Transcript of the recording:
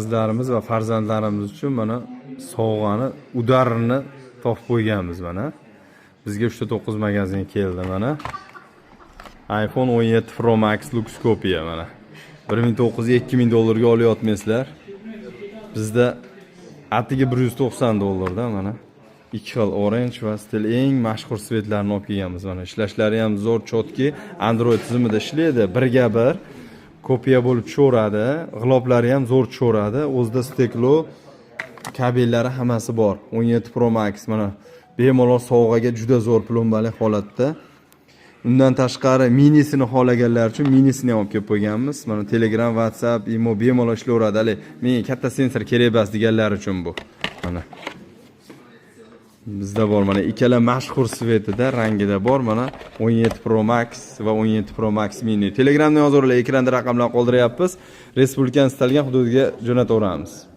Qizlarimiz va farzandlarimiz uchun mana sovg'ani, удар ini topib qo'yganmiz mana. Bizga 3 ta 9 magazin keldi mana. iPhone 17 Pro Max Lux kopiya mana. 1900, 2000 dollarga olyapmizlar. Bizda atigi 190 dollarda mana. Ikki xil orange va stil, eng mashhur цвет larni olib kelganmiz mana. Ishlashlari ham zo'r, чётки, Android tizimida ishlaydi, birga bir kopiya bo'lib tushaveradi, g'iloflari ham zo'r tushaveradi, o'zida стекло, kabellari hammasi bor. 17 Pro Max mana, bemalol sovg'aga juda zo'r, plombali holatda. Undan tashqari minisini xohlaganlar uchun minisini ham olib kelib qo'yganmiz. Mana Telegram, WhatsApp, Imo bemalol ishlayveradi. Hali menga katta sensor kerak emas deganlar uchun bu. Mana bizda bor mana, ikkala mashhur цвет ida, rangida bor mana 17 Pro Max va 17 Pro Max mini. Telegramdan yozaveringlar, ekranda raqamlar qoldiryapmiz. Respublikani istalgan hududiga jo'nataveramiz.